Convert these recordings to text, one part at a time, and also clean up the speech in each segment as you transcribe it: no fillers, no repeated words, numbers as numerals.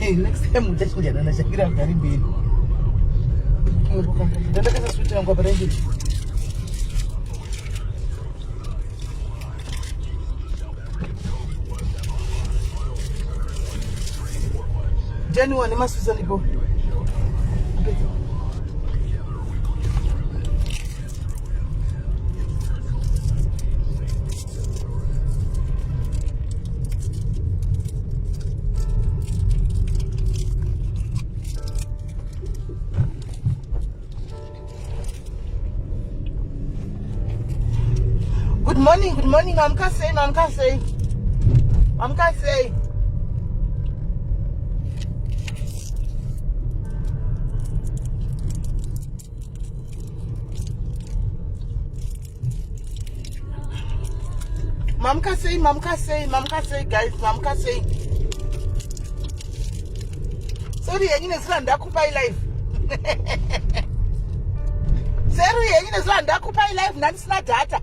Next time uchachinjana naShakira mugari mberi. Ndandakaisa suit yangu apa rainditi. Ndiani wane masusa ndipo? Good morning, good morning. Mamuka sei, mamuka sei. Mamuka sei. Mamuka sei, mamuka sei, mamuka sei guys, mamuka sei. Sorry yenyu nezura ndakupai live. Sorry yenyu nezura ndakupai live ndandisina data.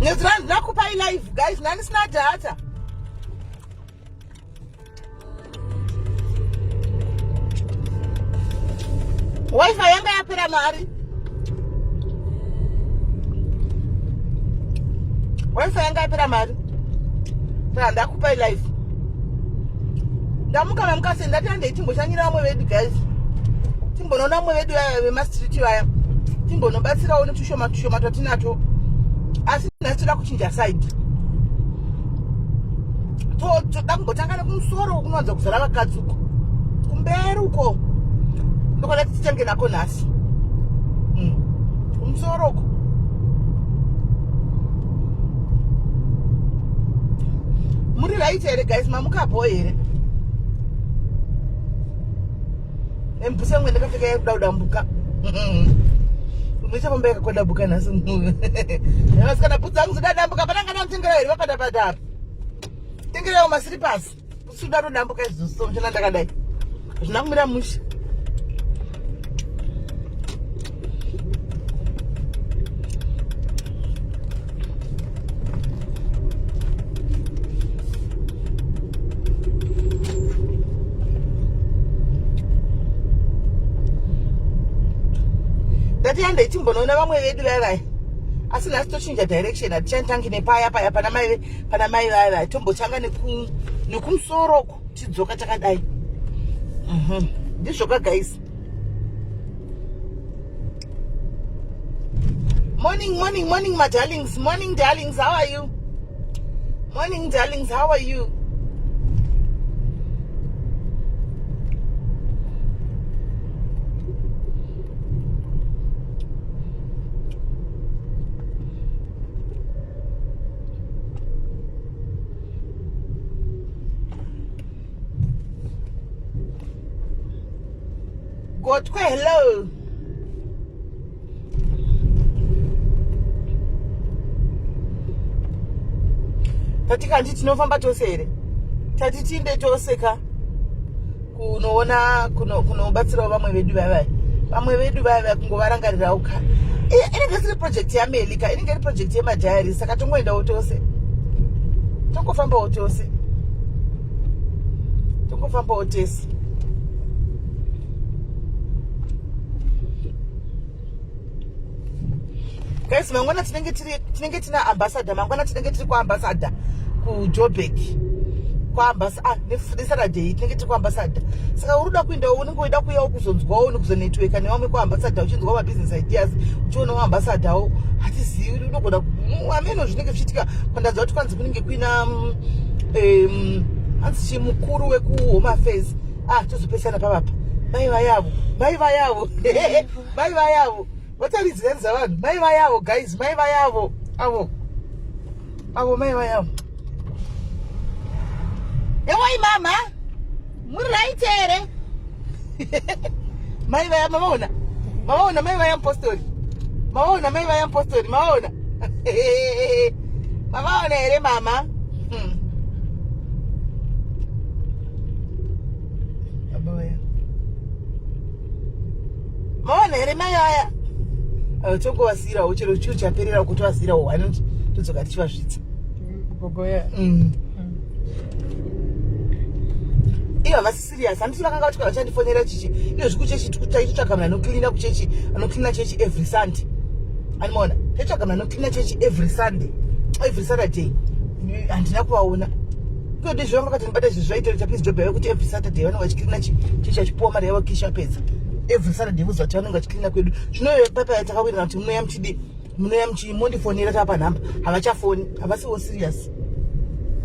Nezura ndakupai live guys, ndandisina data. Wifi yanga yapera mari. Wifi yanga yapera mari. Saka ndakupai live. Ndamuka mamuka sei ndati handei timboshanyira vamwe vedu guys. Timbonoona vamwe vedu vaya vemastreet vaya. Timbonobatsirawo netushoma tushoma twatinato. Asi nhasi toda kuchinja side. Toda kumbotanga nekumusoro kunowanza kuzara vakadzi uko. Kumberi uko. Ndokwada titange nako nhasi. Kumusoro uko. Muri right here guys? Mamuka bho here? Embuse yangu ndakapfeka yakuda kudambuka. Unoita pamba yakakwadabuka nhasi. Vasikana bhutsu dzangu dzidadambuka pana ngana mutengera here vapata pata apa. Tengerawo masiripasi. Bhutsu dadodambuka izvozvo muchana ndakadai. Zvina kumira mushe. Ndati handei timbonoona vamwe vedu vaya vaya. Asi nhasi tochinja direction, hatichantangi nepaya paya pana mai pana mai vaya vaya, tombotanga nekumusoro uko tidzoka takadai. Ndizvoka guys. Morning, morning, morning, my darlings. Morning, darlings. How are you? Morning, darlings. How are you? Gotwe, hello. Tati kanti tinofamba tose here? Tati tiinde tose ka kunoona kunobatsirawo vamwe vedu vaya vaya. Vamwe vedu vaya vaya kungovarangarirawo ka. Inenge isiri project yaMeli ka, inenge iri project yemadiary, saka tongoendawo tose. Tongofambawo tose. Tongofambawo tese. Guys, mangwana tinenge tinenge tina ambassador, mangwana tinenge tiri kuambassador kuJoburg. Kuambassador, ah, neSaturday tinenge tiri kuambassador. Saka uri kuda kuendawo, unenge uchida kuuyawo kuzonzwawo nekuzonetworka nevamwe kuambassador, uchinzwawo mabusiness ideas, uchionawo ambassador. Hatizivi, unogona ameno zvinenge zvichiitika. Kwandanzwa kuti kwanzi kunenge kuina hanzi chi mukuru wekuHome Affairs. Ah, tozopesana pavapa. Mai vayavo, mai vayavo, mai vayavo. Vataridzira vanhu, mai vayavo guys, mai vayavo avo. Avo mai vayavo. Ewai mama, muri right here? Mai vaya mavaona? Mavaona mai vaya mupostori? Mavaona mai vaya mupostori? Mavaona? Mavaona here mama? Baba vaya. Maona here mai aya? Eh, tongovasiirawo chero chiro chaperera uko tovasiirawo one todzoka tichivasvitsa. Gogo ya. Ivo havasi serious. Handiti vakanga vati vachandifonera chichi. Iyo zvikuchechi taitotsvaga munhu anocleana kuchechi, anocleana chechi every Sunday. Animaona? Taitsvaga munhu anocleana chechi every Sunday. Every Saturday. Handina kuvaona. Kuyo ndizvo vanga vakati ndibata izvi zvaita kuti please job yavo kuti every Saturday vanenge vachicleana chechi achipuwa mari yavo kishi apedza. Every Saturday voziva kuti vanenge vachicleana kwedu. Zvino papa takawirirana kuti munouya muchidii? Munouya muchi mondifonera tapa nhamba. Havachafoni. Havasiwo serious.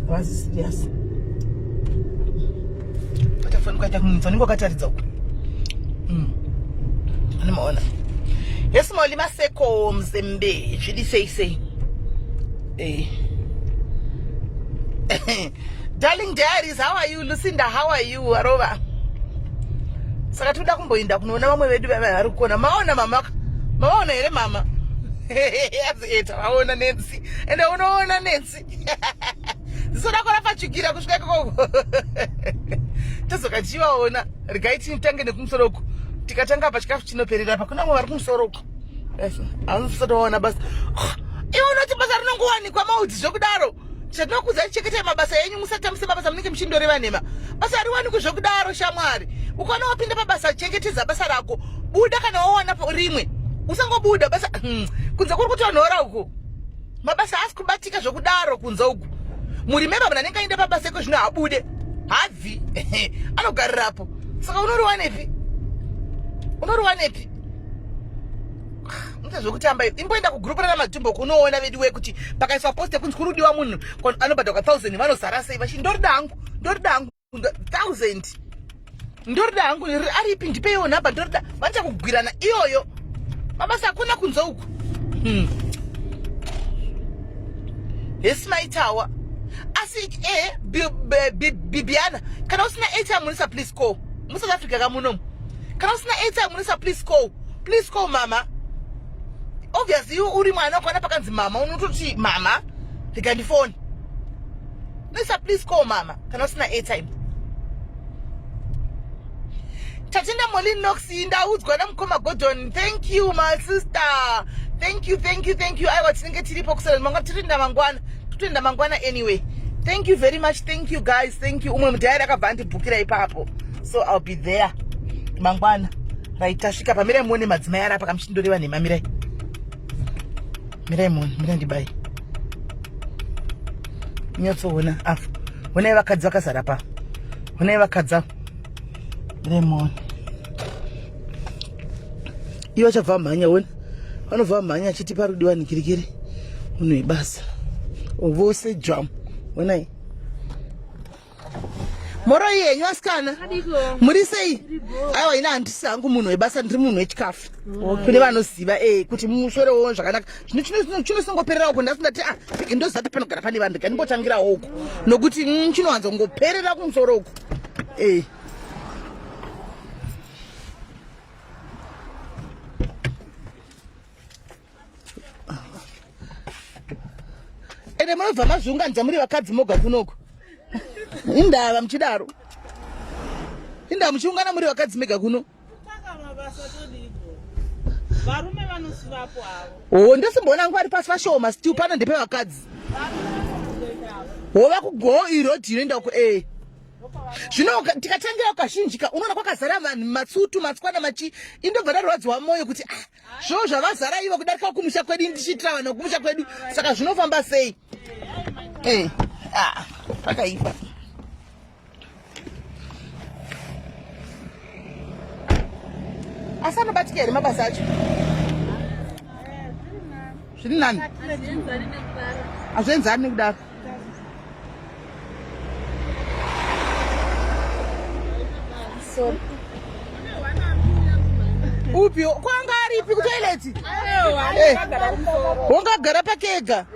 Havasi serious. Patafoni kwaita kunitsa unenge wakataridza uko. Anomaona. Yes Molly Maseko Mzembe. Zvidi sei sei. Eh. Darling Diaries, how are you? Lucinda, how are you? Arova. Saka tinoda kumboenda kunoona vamwe vedu vava vari kukona. Maona mama? Maona here mama? Azieta, vaona Nancy. Ende unoona Nancy. Ziso rako rapatsvukira kusvika ikoko. Tozoka tichivaona. Regai titange nekumusoro uku. Tikatanga apa chikafu chinoperera apa. Kuna vamwe vari kumusoro uku. Hamusati waona basa. Iwe unoti basa rinongowanikwa maudzi zvekudaro. Chatinokuudzai chengetai mabasa enyu musatambise mabasa munenge muchindoreva nhema. Basa hariwanikwi zvekudaro shamwari. Ukaona wapinda pabasa chengetedza basa rako. Buda kana wawana rimwe. Usangobuda basa kunze kuri kutonhora uku. Mabasa haasi kubatika zvekudaro kunze uku. Murimemba munhu anenge aenda pabasa iko zvino habude. Habvi. Anogarirapo. Saka unoriwanepi? Unoriwanepi? Muite zvekutamba imboenda kugroup rana Matumbo kunoona vedu we kuti pakaiswa post yekunzi kuri kudiwa munhu anobhadharwa 1000 vanozara sei vachi ndorida hangu ndorida hangu 1000 ndorida hangu aripi ndipeiwo nhamba ndorida vanoita kugwirana iyoyo mabasa hakuna kunze uku. Hesi maitawa asi Bibiana kana usina airtime munisa please call muSouth Africa ka munomu kana usina airtime munisa please call. Please call mama. Obviously you uri mwana ukaona pakanzi mama unototi mama rega ndifone. Lisa please call mama kana usina airtime. Tatenda Molly Knox ndaudzwa namukoma Gordon. Thank you my sister. Thank you, thank you, thank you. Aiwa tinenge tiripo kusera mangwana tirienda mangwana. Totoenda mangwana anyway. Thank you very much. Thank you guys. Thank you. Umwe mudhairi akabva andibhukira ipapo. So I'll be there mangwana. Right, tasvika pa mirai muone madzimai ari apa kamuchindoreva nhema mirai. Mirai muone, mirai ndibai. Nyatsoona apo. Honai vakadzi vakazara pa. Honai vakadzi ava. Mirai muone. Ivo achabva mhanya ona. Vanobva mhanya achiti parudiwa nikirikiri. Munhu webasa. Vose jam. Honai. Moro yenyu asikana. Muri sei? Aiwa ina handisi hangu munhu webasa ndiri munhu wechikafu. Kune vanoziva kuti muswerewo zvakanaka. Zvino chinosongoperera uko ndasi ndati ndoziva kuti panogara pane vanhu rega ndimbotangirawo uko. Nokuti chinowanza kungoperera kumusoro uko. Ende munobva mazviunganidza muri vakadzi moga kunoko. Indava muchidaro. Indava muchiungana muri vakadzi mega kuno. Varume vanosivapo avo. Oh, ndosimboona hangu vari pasi vashoma still pano ndepe vakadzi. Hova kugo irodhi inoenda ku eh. Zvino tikatangira kazhinji ka unoona kwakazara vanhu matsutu matswana machi indobva ndarwadziwa moyo kuti zvo zvavazara ivo kudarika kumusha kwedu ndichiitira vanhu kumusha kwedu saka zvinofamba sei? Pakaipa. Asi anobatika here mabasa acho? Zviri nani? Hazvienzani nekudaro. Sorry. Upi kwanga aripi kutoilet? Wangagara pakega.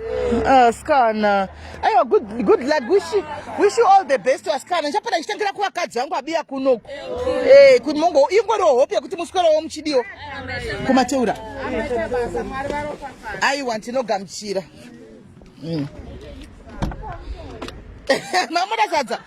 Asikana. Aiwa good luck. Wish you all the best asikana. Ndichapota ndichitangira kuvakadzi vangu abiya kunoku. Kuti mongo ingoriwo hope yekuti muswerewo muchidiwo kumateura. Aiwa ndinogamuchira. Mamuda sadza.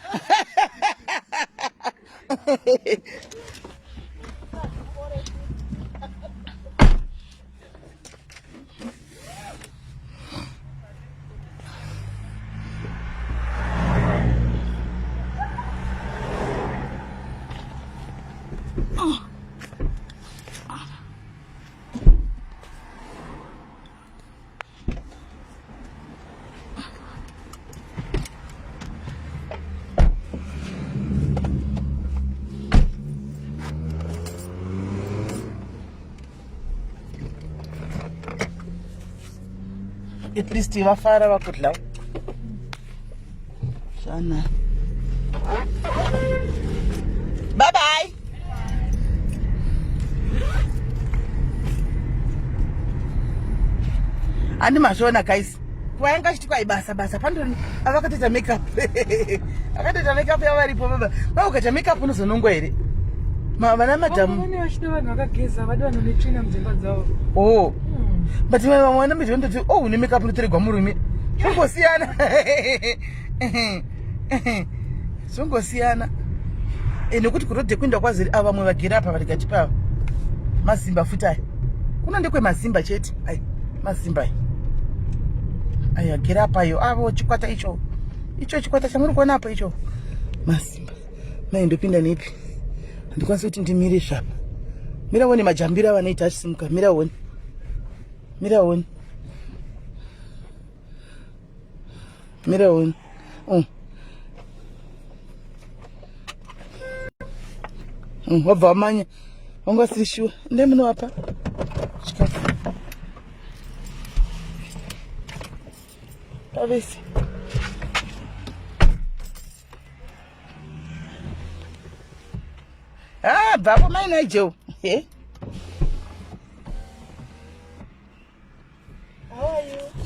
At least vafara vakudlawo. Shana. Bye bye. Andi mazviona guys. Kwaanga chiti kwai basa basa pandoni avakatoita makeup. Akatoita makeup yavaripo baba. Baba ukaita makeup unozonongwa here? Ma vana madam. Vane vachida vanhu vakageza, vadi vanhu vane tsvina mudzimba dzavo. Oh. But vamwe vana madam vanototi oh une makeup unotoregwa murume. Zvongosiyana. Zvongosiyana. Eh nekuti kurodhe kuenda kwaziri ava vamwe vagere apa vari kati pava. Mazimba futi aya. Kuno ndekwemazimba chete. Ai mazimba aya. Aya agere apa ayo avo chikwata icho. Icho chikwata chamuri kuona apo icho. Mazimba. Mai ndopinda nepi? Handikwanisi kuti ndimire zvapa. Mira uone majambiro avanoita achisimuka. Mira uone. Mira uone. Mira uone. Oh. Wabva wamanya. Wanga usiri shuwa. Ndai munovapa chikafu. Pavese. Ah, bvapo mai Nigel. Eh?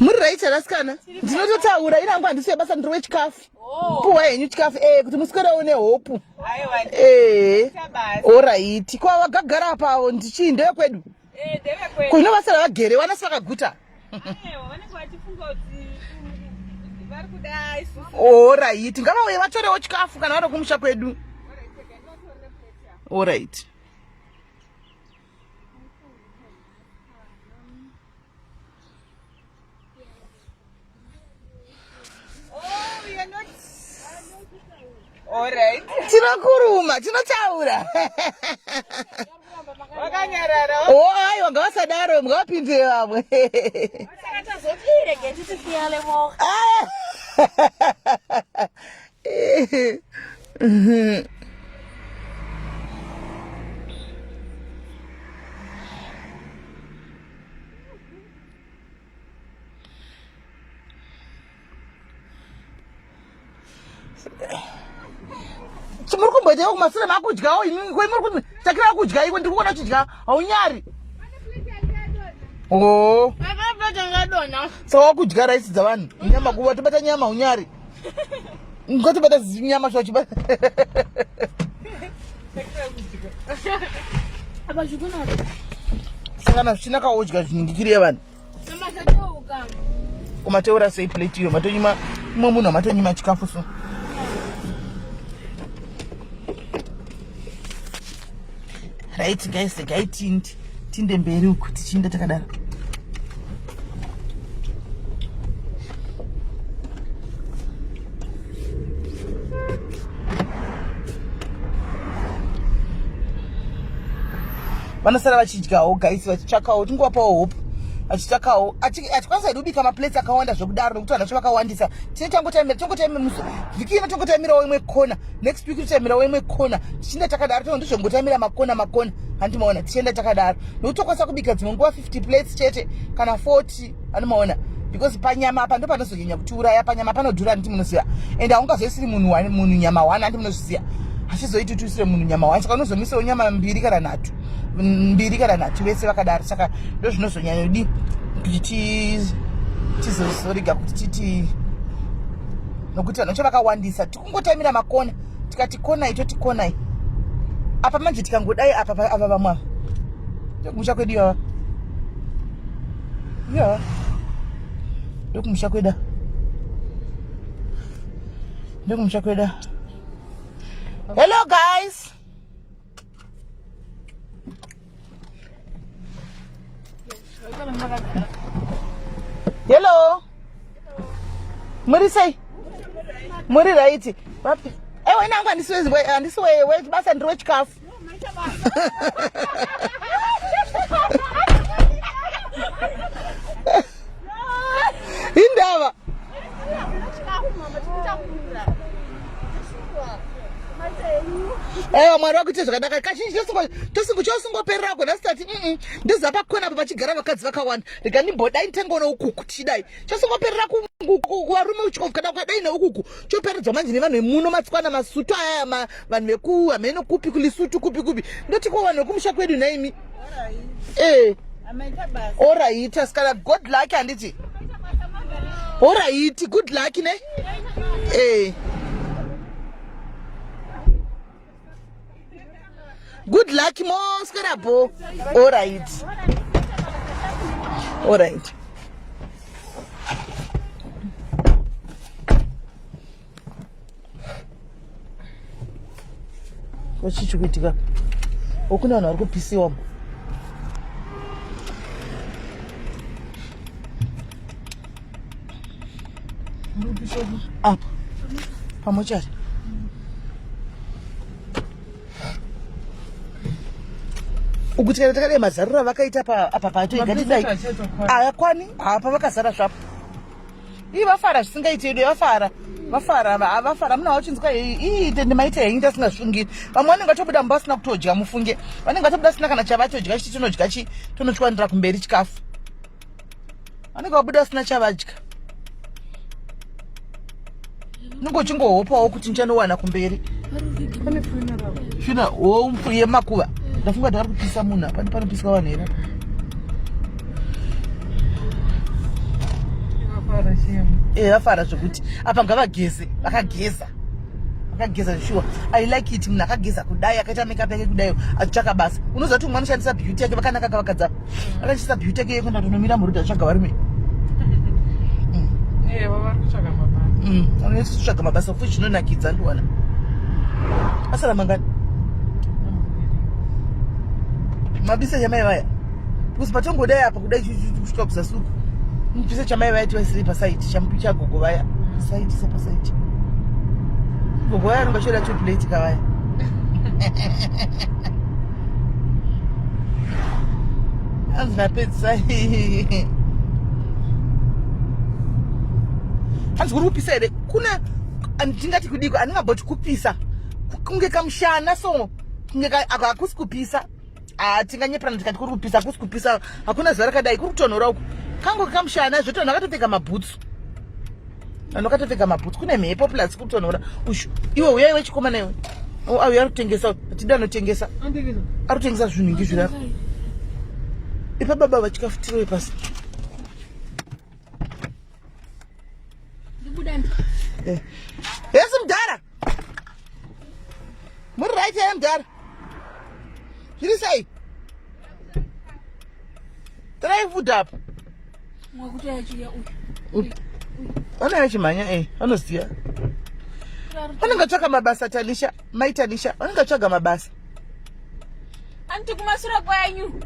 Muri right arasikana? Ndinototaura ina hangu handisi yebasa ndiri wechikafu. Oh. Puwa henyu chikafu eh kuti muswerawo nehopu. Aiwa. Eh. Alright. Kwa wagagara apa avo ndichii ndevekwedu? Eh, ndevekwedu. Kuno vasara vagere wanasi vakaguta. Aiwa, vanenge vachifunga kuti vari kuda isusu. Alright. Ngavauye vatorewo chikafu kana vari kumusha kwedu. Alright. Tinokuruma, tinotaura. Wakanyarara. Oh, aiwa ngavasadaro, ngavapindire vamwe. Saka tazoti rege titi siyale mo. Ah. Chimuri kumboitawo kumasure makudyawo imi ko muri kuti takira kudya iwe ndiri kuona uchidya haunyari. Oh. Saka wakudya rice dzavanhu nyama kuva tobata nyama unyari. Ngotobata nyama zvacho chibata. Apa zvikunaka. Saka kana zvichinaka wodya zviningikiri yevanhu. Kumateura sei plate iyo matonyima umwe munhu amatonyima chikafu so. Right guys, regai tindi tinde mberi uku tichiinda takadaro. Vanosara vachidyawo guys, vachitsvakawo tingovapawo hope vachitsvakawo. Hatikwanisa hedu kubika maplates akawanda zvekudaro nekuti vanhu vacho vakawandisa. Tine tangotaimira tongotaimira musi vhiki ino tongotaimirawo imwe kona, next week totaimirawo imwe kona, tichienda takadaro. Tongo ndizvongotaimira makona makona, handimaona tichienda takadaro nekuti tokwanisa kubika dzimwe nguva 50 plates chete kana 40, handimaona, because panyama apa ndo panozonyanya kutiuraya. Panyama panodhura, handiti munoziva, and haungazoisiri munhu munhu nyama one, handi munozviziva, hazvizoiti kuti uisire munhu nyama one, saka unozomisawo nyama mbiri kana nhatu, mbiri kana nhatu vese vakadaro. Saka ndo zvinozonyanyodi kuti tizozorega kuti titi nokuti vanhu vacho vakawandisa. Tikungotamira makona, tikati konai toti konai apa manje tikangodai apa ava vamwe ava ndokumusha kwedu ivava, ya ndokumusha kwedu, ndokumusha kwedu. Hello guys. Hello. Muri sei? Muri right. Vapi? Ewe inangu handisi webasa, ndiri wechikafu. Indava. Ewa. Mwari wakuite zvakanaka. Kazhinji tosingochosingoperera gona sitati ndoziva pakona apa pachigara vakadzi vakawanda. Rega ndimbodai nditengoona ukuku tichidai. Chosingoperera kuvarume uchikofu kana ukadai neukuku choperedzwa manje nevanhu vemuno matswana masutu aya vanhu veku hameno kupi kulisutu kupi kupi. Ndoti ko vanhu vekumusha kwedu nhaimi. Eh. Oraita sikana good luck handiti. Oraiti good luck ne? Eh. Good luck moswera bho. Alright. Alright. Chii chikuitika? Okune vanhu vari kupisiwa. Apa. Pamochari. Uku tikaenda takadai mazariro avakaita apa patoiga tidai. Ayakwani apa vakazara zvapo. Ii vafara zvisingaiti yedu vafara. Vafara vafara muna vachinzwa ii tende maita henyu tasingazvifungiri. Vamwe vanenge vatobuda mumba vasina kutodya mufunge. Vanenge vatobuda vasina kana chavatodya chiti tonodya chi tonochwanira kumberi chikafu. Vanenge vabuda vasina chavadya. Unenge uchingohopawo kuti ndichanowana kumberi. Pane funeral. Funeral oh yemakuva. Ndafunga kuti vari kupisa munhu apa panopiswa vanhu here? Eh vafara zvekuti apa ngavageze vakageza. Vakageza shuwa. I like it munhu akageza kudai akaita makeup yake kudai achitsvaka basa. Unoziva kuti umwe anoshandisa beauty yake vakanaka kavakadza. Akashandisa beauty yake yekuenda kunomira muroad achitsvaga varume. Eh vari kutsvaga mabasa. Vanotsvaga mabasa futi zvinonakidza ndiwana. Asara mangani? Mabisa chamai vaya. Because patongodai apa kudai kusvika kuzasi uku. Mubvise chamai vaya tivaisire pasaiti chamupicha gogo vaya. Saiti sapasaiti. Gogo vaya vanonga choda two plate kavaya. Hanzi napedzisa. Hanzi kuri kupisa here? Kuna ndingati kudiko andingamboti kupisa. Kunge kamushana so kunge hakusi kupisa. Ah, tinganyeperana tikati kuri kupisa hakusi kupisa hakuna zuva rakadai kuri kutonhora uku kango kamushana zvoti vanhu vakatopfeka mabhutsu vanhu vakatopfeka mabhutsu kune mhepo plus kuri kutonhora ushu iwe uya iwe chikomana iwe oh, auya ari kutengesa tida anotengesa ari kutengesa zvinhu ingi zviri ipa baba vachikafu pasi eh. Hesi mudhara muri right here mudhara zviri sei torai food apa anenge achimhanya e anoziva anenge atsvaka mabasa Tanisha mai Tanisha anenge atsvaga mabasa anti kumasura kwenyu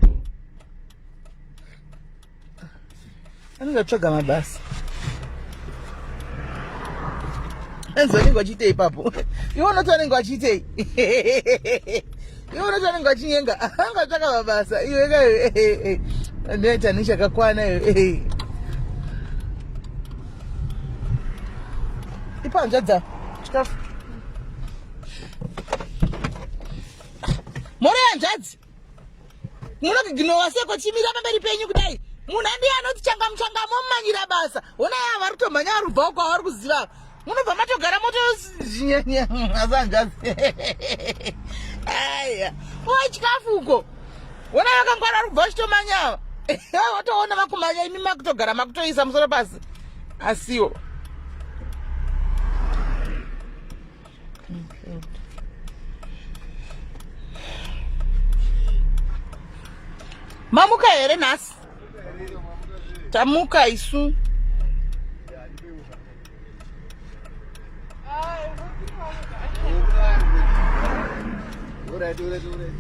anenge atsvaga mabasa enzi vanenge vachiitei ipapo iwe unoti vanenge vachiitei iwe unoti vanenge vachinyenga anenge atsvaga mabasa iwe kaiwe ndinoita nechakakwana iwe ipa hanzvadza chikafu moro hanzvadzi Munoginowa seko chimira pamberi penyu kudai. Munhu andiye anoti changamu changamu omumanyira basa. Hona ya vari kutomhanya vari kubva uko vari kuziva. Munobva matogara motozvinyanya asangazi. Aya. Oa chikafu uko. Hona vakangwara vari kubva vachitomanya ava. Watoona vakumanya imi makutogara makutoisa musoro pasi. Asiwo. Mamuka here nhasi? Tamuka isu. Alright, alright, alright.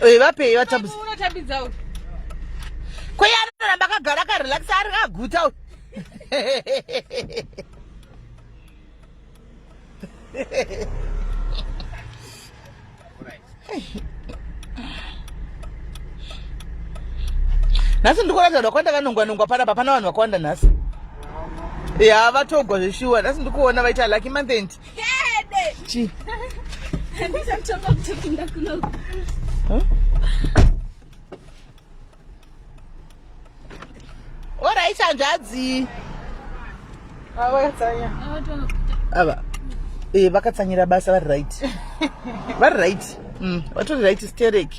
Eh, vapei vatambidza kweye anoramba akagara akarelaxa ari kaguta uyu Nhasi ndiri kuona kuti vanhu vakawanda vanongwa nongwa panapa, pana vanhu vakawanda nhasi. Ya, vatogwa zveshuwa. Nhasi ndiri kuona vaita lucky month end. Chi. Handisatoka kutopinda kuno. Huh? Alright, hanzvadzi. Ava. Eh, vakatsanyira basa vari right. Vari right. Vatori right sterek.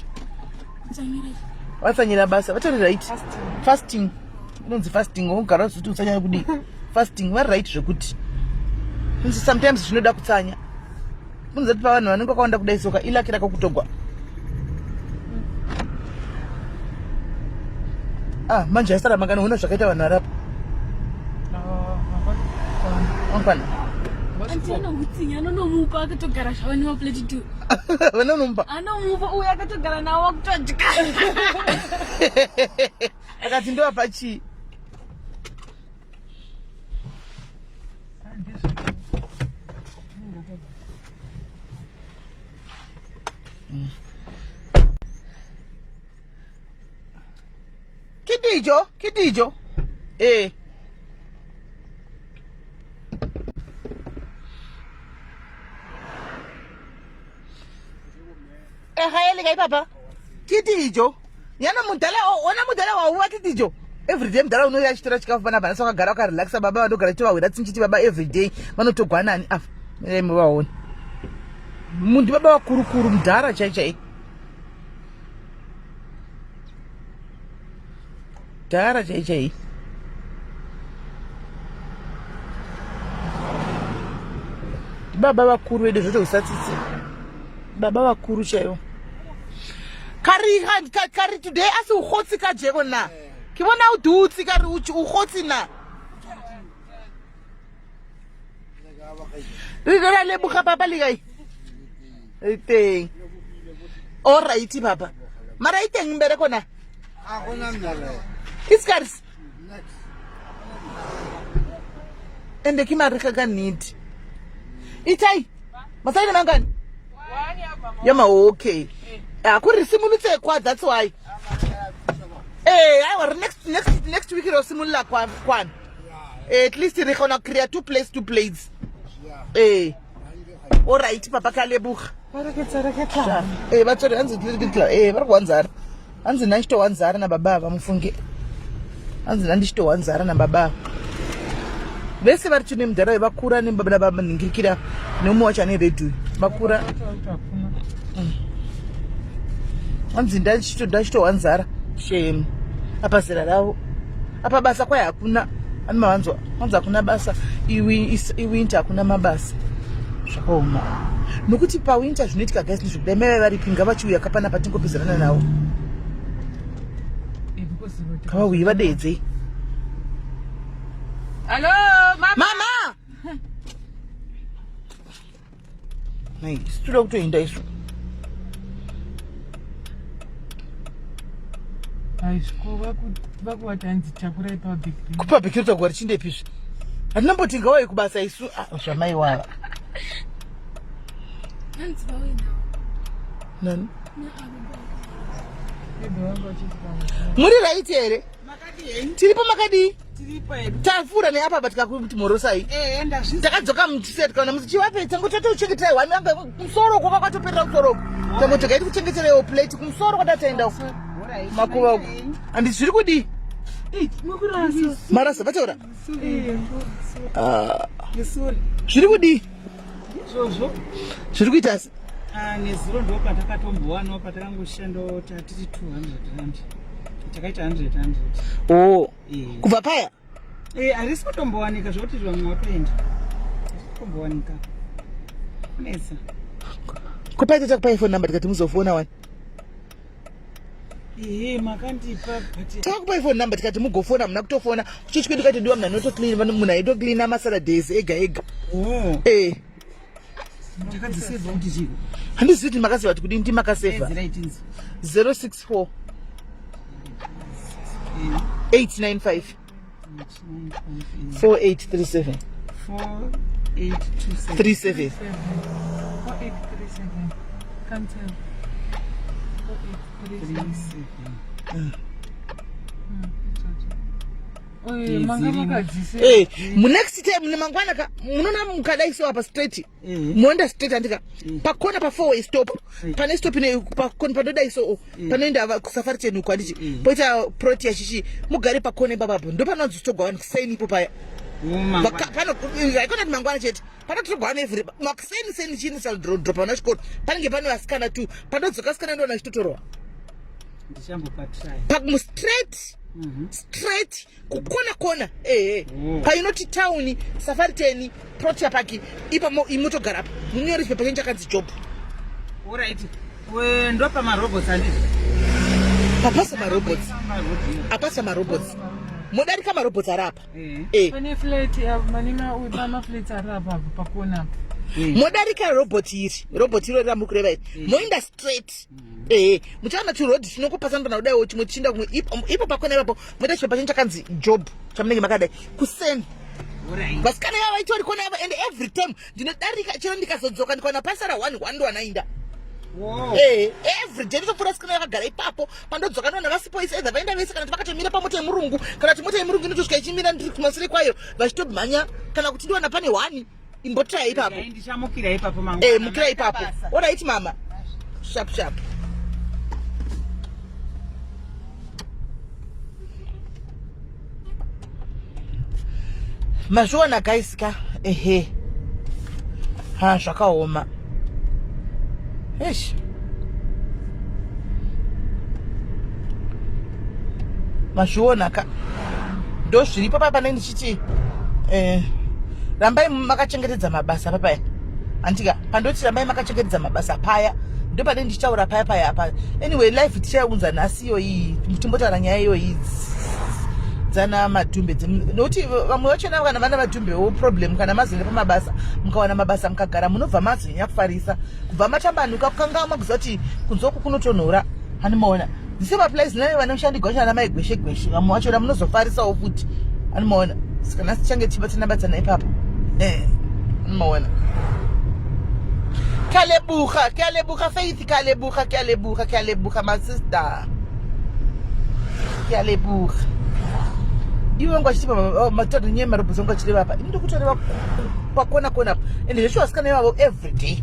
Vatsanyira basa, vatori right. Fasting. Inonzi fasting, wogara uziva kuti utsanyira kudii. Fasting vari right zvekuti. Sometimes zvinoda kutsanya. Unzati pavanhu vanenge vakawanda kudai soka ilaki rako kutogwa. Ah, manje asara mangani hona zvakaita vanhu varapa. Mangwana. Anti anohutsinye anonomupa akatogara zvavo nemaplate two. Vanonomupa. Anomupa uyo akatogara nawo akutodya. Akati ndovapa chii? Kidijo, kidijo. Eh. Egaele kae papa? Ke dijo. Yana mudala ona mudala wauwa ke dijo. Everyday mudala unouya achitora chikafu pana bana wakagara wakarelaxa baba vanogara chitovahwira tsinchiti baba everyday vanotogwanani afa. Mirai muvaone. Mundi baba vakurukuru mudhara chai chai. Dhara chai chai. Baba vakuru vedu zvoto usatsitsi. Baba vakuru chaivo. Kari kari today asi ukotsi kajeko na. Ke bona o dutse kari ukotsi na. Re ra leboga papa le kae? E teng. All right papa. Mara e teng mbereko na? A gona mmereko. Iskaris. Ende ke mariga ka nnete. Itai. Masaina mangani? Yama okay. Ah, kuri simulutse kwa that's why. Eh, aiwa next next next week ro simolola kwa kwano. Eh, at least re kgona kry-a two plates two plates. Eh. All right papa ka leboga. Eh, vatsori hanzi eh vari kuwanzara. Hanzi ndachitowanzara nababa ava mufunge. Hanzi ndandichitowanzara nababa ava. Vese vari chine mudhara vakura nebaba ningirikira neumwe wacho ane red uyu. Vakura. Hanzi ndachitowanzara. Shame. Apa zera ravo. Apa basa kwai hakuna. Ani mavanzwa. Hanzi hakuna basa. Iwinter hakuna mabasa. Zvakaoma. Nokuti pawinter zvinoitika guys ndezvekudai mai vaiva varipi ngavachiuya kapana patingopedzerana navo. Ngavauye vadeedzei. Hello, mama. Mama! Nei, isu toda kutoenda isu. Aisiko vakuvati hanzi takurai public. Kupublic rotagwa richindepizve. Hatina mboti ngawai kubasa isu ah, zvamai wava. Hanzi vauye nawo. Nani? Muri right here? Tiripo makadii? Tafura neapa pa tikakuti mhorosai. Eh, Takadzoka muchise tikaona muchivape tango tatochengeterai wani anga kumusoro uko kwakatoperera kumusoro uko. Tango togaiti kuchengetereiwo plate kumusoro kwatataenda uko. Makuva uko. Handi zviri kudii? Marasa vataura. Ah. Zviri kudii? Izvozvo. Zviri kuita asi? Ah, nezuro ndo patakatombowana patakangoshandawo tatiti 200 rand. Takaita 100 100. Oh. Eh. Kubva paya? Eh, harisi kutombowanika zvekuti vamwe vatoenda. Harisi kutombowanika. Kunetsa. Kupaita takupai phone number tikati muzofona wani. Ehe, makandipa but Takupai phone number tikati mugofona muna kutofona. Kuchechi kwedu kaitodiwa munhu anotoclean munhu aitocleana maSaturdays ega ega. Oh. Eh. Takadziseva kuti chii? Handizivi kuti makaseva kuti kudini ndimakaseva. 064 895 4837 37 4837 Cancel. 4837. Eh, munext time mangwana ka munoona mukadaiso apa straight eh. moenda straight andika eh. pakona pa four way stop pane stop ine pakona panodaiso panoenda kusafari chenu uko anditi poita protea chichi mugare pakona ipapapo ndopanonzi stogwa vanhu kuseni ipo paya pano haikona kuti mangwana chete panotorwa vanhu every makuseni seni chini sadropa vana chikoro panenge pane vasikana tu panodzoka vasikana ndoona chitotorwa pamustraight mhm. straight kukona kona ehe oh. painoti town safari teni protea park ipa imotogara apa munyore chipepa chenyu chakanzi job Alright. Ndopa marobots andizvo. Papasa marobots. Apasa marobots. Modarika marobots ari apa. Eh. eh. Pane flat mane maflats ari apa pakona. Eh. Modarika robot iri. Robot iro ramuri kureva iri. Eh. Moenda straight. Eh, muchaona chiroad chinongopasana kudaiwo chimwe chichienda kumwe ipo pakona ipapo moita chipepa chenyu chakanzi job chamunenge makadai kuseni. Vasikana yava itori kona yava and every time ndinodarika chero ndikazodzoka ndikaona pasara one one ndowanainda Eh, every day ndotopfuura sikana yakagara ipapo pandodzoka ndoona vasipo is either vaenda vese kana kuti vakatomira pamota yemurungu kana kuti mota yemurungu inotosvika ichimira ndiri kumasure kwayo vachitomhanya kana kuti ndoona pane one imbotraya ipapo ndichamukira ipapo mangwana eh mukira ipapo orit mama sharp sharp Mazviona guys ka ehe ha zvakaoma eish mazviona ka ndozviripo papa pane ndichiti eh, rambai makachengetedza mabasa papaya andika pandoti rambai makachengetedza mabasa paya ndopane ndichitaura paya paya apa anyway life tichaiunza nhasi iyoyi timbotaura nyaya iyoyi dzana madhumbe nokuti vamwe vachona kana vana vadhumbewo problem kana mazoenda pamabasa mukawana mabasa mukagara munobva mazonyanya kufarisa kubva matambanuka kukangamwa kuziva kuti kunze uku kunotonhora animaona the same applies naye vanoshandigwa vacho ana mai gweshe gweshe vamwe vachona munozofarisawo futi animaona saka nhasi tichange tichibatsana batsana ipapo eh, animaona Ke a leboga, ke a leboga Faith, ke a leboga, ke a leboga, ke a leboga my sister. Ke a leboga. Iwe wangu achitipa mataura nyaya marobhozi wangu achireva apa. Ini ndikutoreva pakona kona apa. Ende zveshuwa vasikana ivavo every day.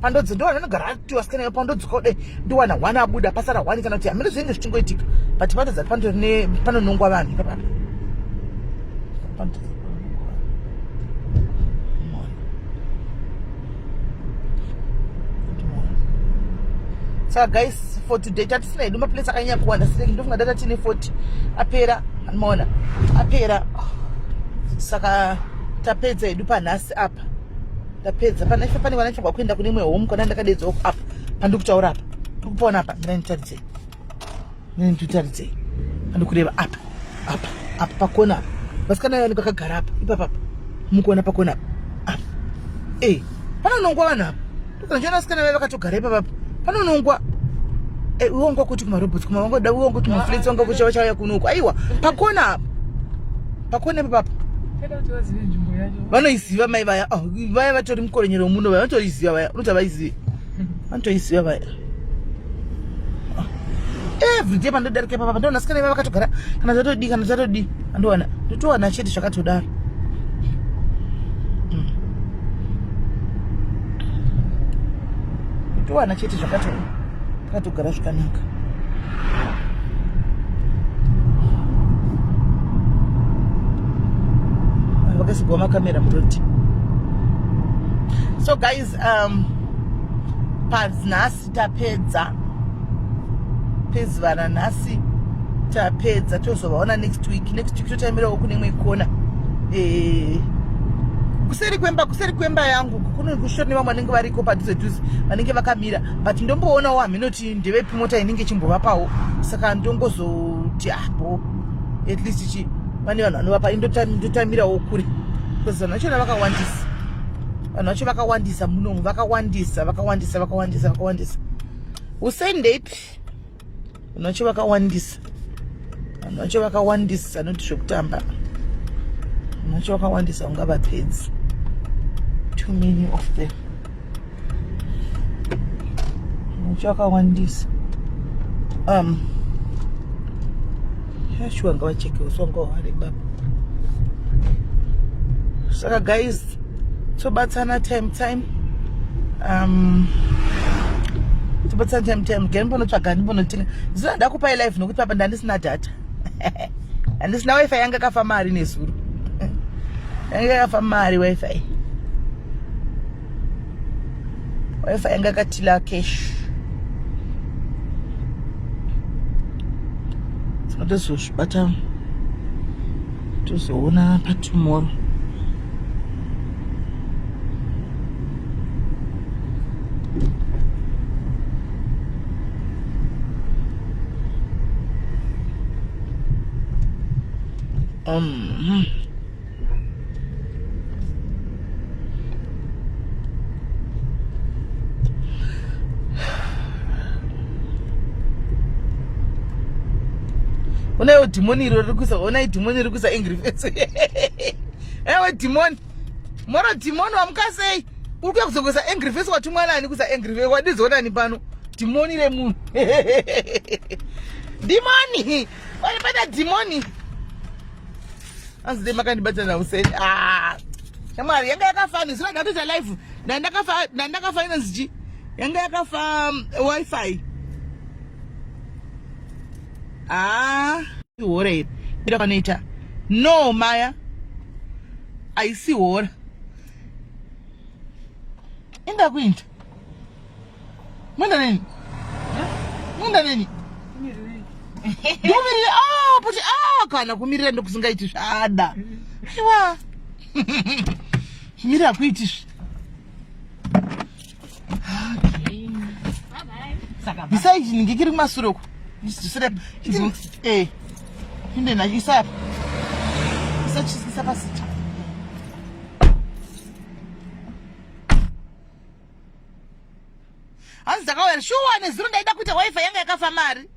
Pandodzi ndowana anogara ati vasikana ivavo pandodzoka kudai ndowana one abuda pasara one kana kuti hameno zvinenge zvichingoitika. But panodza pandori ne panonongwa vanhu ipapa. Saka guys for today tatisina hedu maplace akanyanya kuwanda sireki ndofunga data tine 40 apera anomaona apera saka tapedza hedu panhasi apa tapedza panaifa pane vanatsvagwa kuenda kune imwe home kwana ndakadedzwa apa pandikutaura apa ndikupaona apa ndinanitaridzei nditaridzei andikureva apa apa apa pakona apa vasikana vanenge vakagara apa ipapa apa mukuona pakona apa apa e panonongwa vanhu apa ndokana vasikana vaya vakatogara ipapa apa panonongwa eh, uwongwa kuti kumarobots kumavangoda uwongwa kuti maflets wanga kucha vachauya kunoku aiwa pakona apa pakona ipapa vanoiziva mai vaya oh, vaya vatori mukoronyero muno vaya vanotoiziva vaya unoti havaizivi vanotoiziva vaya every day pandodarika ipapa pandoona sikana iva vakatogara kana zvatodii kana zvatodii andowana ndotowana chete zvakatodaro hmm. ndotowana chete zvakatogara zvakanaka vakasigwa makamera murodi so guys um panhasi Tapedza pezuva ranhasi tapedza tozovaona next week. Next week totaimirawo kune imwe kona eh, kuseri kwemba kuseri kwemba yangu kuno kushori nevamwe vanenge variko padhuze dhuze vanenge vakamira but ndomboonawo hameno kuti ndevepi mota inenge ichimbovapawo saka ndongozoti apo ah, at least chi vane vanhu vanovapa ndotamirawo kure because vanhu vachona vakawandisa vanhu vacho vakawandisa munomu vakawandisa vakawandisa vakawandisa vakawandisa Hussein ndeipi vanhu vacho vakawandisa vanhu vacho vakawandisa noti zvekutamba vanhu vacho vakawandisa ungavapedzi too many of them vanhu vacho vakawandisa um shuwa ngavacheke usi wanga wahware baba. Saka guys, tobatsana time time. Tobatsana time time. Gani mbonotsvaga ndimbonotenga. Zina ndakupai live nokuti papa ndandisina data. Handisina wifi yanga kafa mari nezuro. Yanga yakafa mari wifi. Wifi yanga katila cash. Tinotozozvibata tozoona patomorrow. Onaiwo dhimoni iro riri kuisa, onai dhimoni riri kuisa angry face. Ewe dhimoni, moro dhimoni wamuka sei? Uri kuya kuzokuisa angry face watumwa nani kuisa angry face? Wadizoonani pano? Dhimoni remunhu. Dhimoni! Wanipata dhimoni. Anzi dai makandibata naUseni. Ah. Shamwari yanga yakafa nezuro ndatoita live. Ndandakafa ndandakafa inonzi chi? Yanga yakafa wifi. Ah, hora iri. Ira panoita. No Maya. Aisi hora. Inda kuinda. Mwenda neni? Mwenda neni? Ndokumirira ah kuti ah kana kumirira ndokusingaiti zvada. Aiwa. Kumirira kuiti zvi. Okay. Saka Bisai chinenge kiri kumasure uko. Chisire. Eh. Inde nacho isa apa. Isa chisisa pasi. Hanzi dzakauya shuwa nezuro ndaida kuita wifi yanga yakafa mari.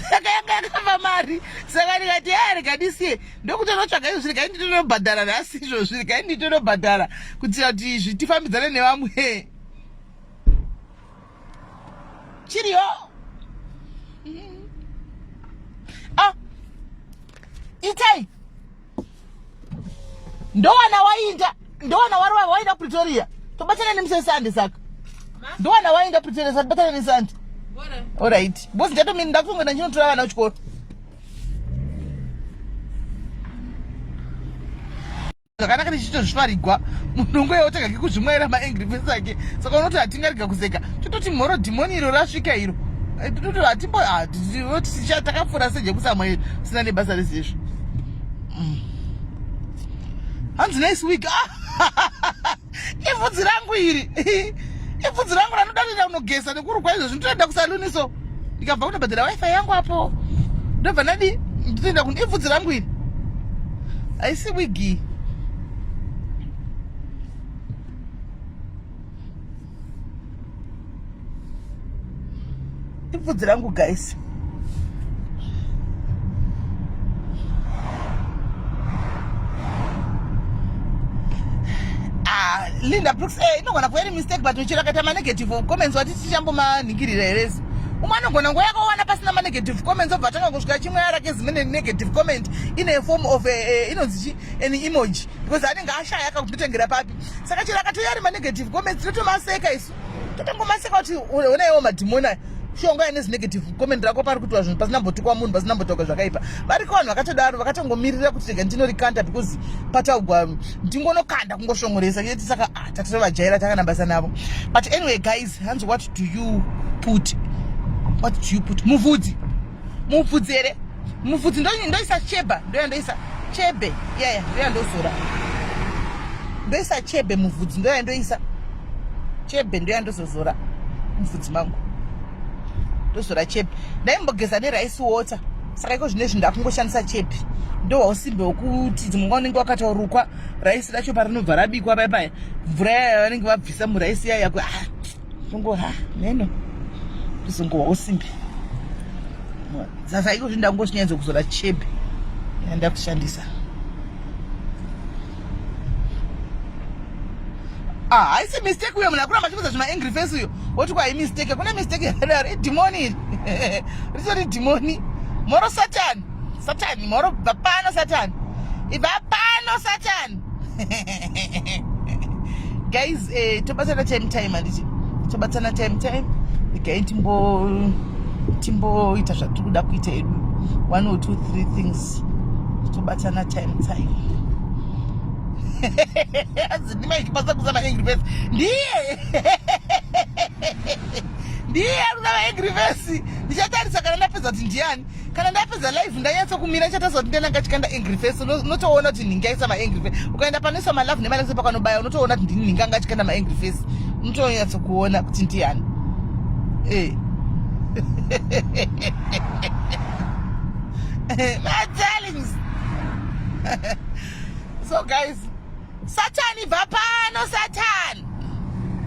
Saka yanga yakafa mari. Saka ndikati ya rega ndisiye. Ndokutonotsvaga izvozvi regai nditonobhadhara nhasi izvozvi regai nditonobhadhara kuitira kuti izvi tifambidzane nevamwe. Chiriyo. Ah. Itai. Ndowana wainda, ndowana wari wainda Pretoria. Tobatana nemusi weSunday saka. Ndowana wainda Pretoria saka tobatana neSunday. All right. Boss ndatomini ndakutongoenda ndinotora vana kuchikoro. Zvakanaka tichitozvifarigwa munhu ungoya otanga kekuzvimwaira maangry face ake saka unoti hatingarega kuseka tototi mhoro dhimoni iro rasvika iro tototi hatimbo takapfuura seje kusamwa sina nebasa rese izvo. Hanzi nice week. Ibvudzi rangu iri. Ibvudzi rangu ranoda kuenda kunogesa nekurukwa izvo zvinotoenda kusaluni so. Ndikabva kunobhadhara wifi yangu apo. Ndobva ndadi nditoenda kun ibvudzi rangu iri. Haisi wigi. Ibvudzi rangu guys. Ah, Linda Brooks, eh, inogona kuva iri mistake but uchira akaita ma-negative comments wati tichambomanhingirira here isu. Umwe anogona nguva yakawana pasina ma-negative comments obva atanga kusvika chimwe arake zimene negative comment in a form of inonzi chi an emoji because anenge ashaya akakutotengera papi. Saka chero akatouya ari ma-negative comments tinotomaseka isu. Totongomaseka kuti onaiwo madhimoni aya. Shonga ane negative comment rako pari kuitwa zvinhu pasina mbotukwa munhu pasina mbotaurwa zvakaipa. Variko vanhu vakatodaro vakatongomirira kuti rega ndinorikanda because pataugwa ndingonokanda kungoshongoresa chete saka ah, tatovajaira takana basa navo. But anyway guys, hanzi what do you put? What do you put? Muvhudzi. Muvhudzi here? Muvhudzi ndoisa cheba, ndoya ndoisa chebe. Yeah, yeah, ndoya ndozora. Ndoisa chebe muvhudzi, ndoya ndoisa chebe, ndoya ndozozora muvhudzi mangu. Ndozora chebe. Ndaimbogeza nerice water. Saka iko zvinezvi ndakungoshandisa chebe. Ndohwa usimbe hwekuti dzimwe nguva unenge wakatorukwa rice racho parinobva rabikwa paya paya. Mvura yaya vanenge vabvisa murice yaya ku ah tongo ha neno. Ndozongohwa usimbe. Saka iko zvino ndakungoshinyanza kuzora chebe. Yandakushandisa. Ah, haisi mistake uyo munhu akuramba achibuza zvima angry face uyo woti kwa mistake hakuna mistake yakadaro idhimoni iri ritori dhimoni moro satani satani moro bva pano satani. Ibva pano Satan. Guys, eh, tobatana time time handiti? Tobatana time time. Regai timbo timboita zvatiri kuda kuita hedu. One or two three things. Tobatana time time. Hanzi ndimai chibasa kuza maangry face. Ndiye. Ndiye ari kuza maangry face. Ndichatarisa kana ndapedza kuti ndiani. Kana ndapedza live ndanyatso kumira ndichatarisa kuti ndiani anga achikanda angry face. Unotoona kuti nhingi aisa maangry face. Ukaenda panoiswa malove nemalike pakanobaya unotoona kuti ndini nhingi anga achikanda maangry face. Unotonyatso kuona kuti ndiani. Eh. My darlings. So guys, Satan ibva pano Satan.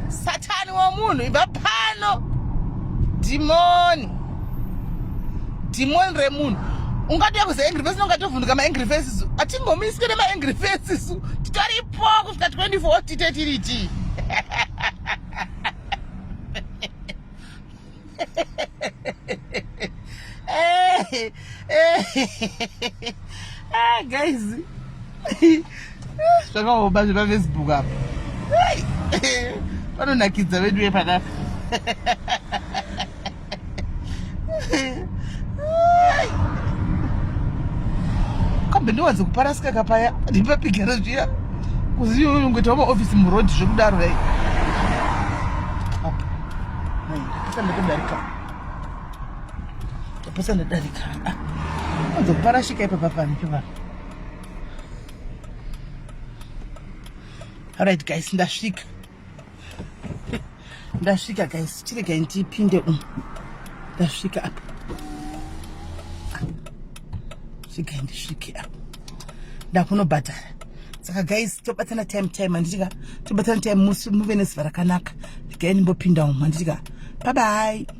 Satan womunhu ibva pano. Demon. Demon remunhu. Ungatouya kuze angry face ungatovhunduka ma angry faces. Atingomiswe nema angry faces. Titoripo kusvika 24 tite tiriti. Eh, eh. Ah, guys zvakaoma zvepafacebook apa panonakidza vedu vepanapa. Kambe ndiwanze kuparasika kapaya ndipapigara zviya kuziungoitawo maofisi muroad zvekudaro dai apa ndapesa ndatodarika ndapesa ndadarika wanze kuparashika ipapa pani pepapa. Alright guys, ndasvika. Ndasvika guys, chiregai ndipinde umu. Ndasvika apa. Chiregai ndisvike apa. Ndakunobhadhara. Saka guys, tobatsana time time handitika. Tobatsana time musi muve nezuva rakanaka. Regai ndimbopinda umu handitika. Bye bye.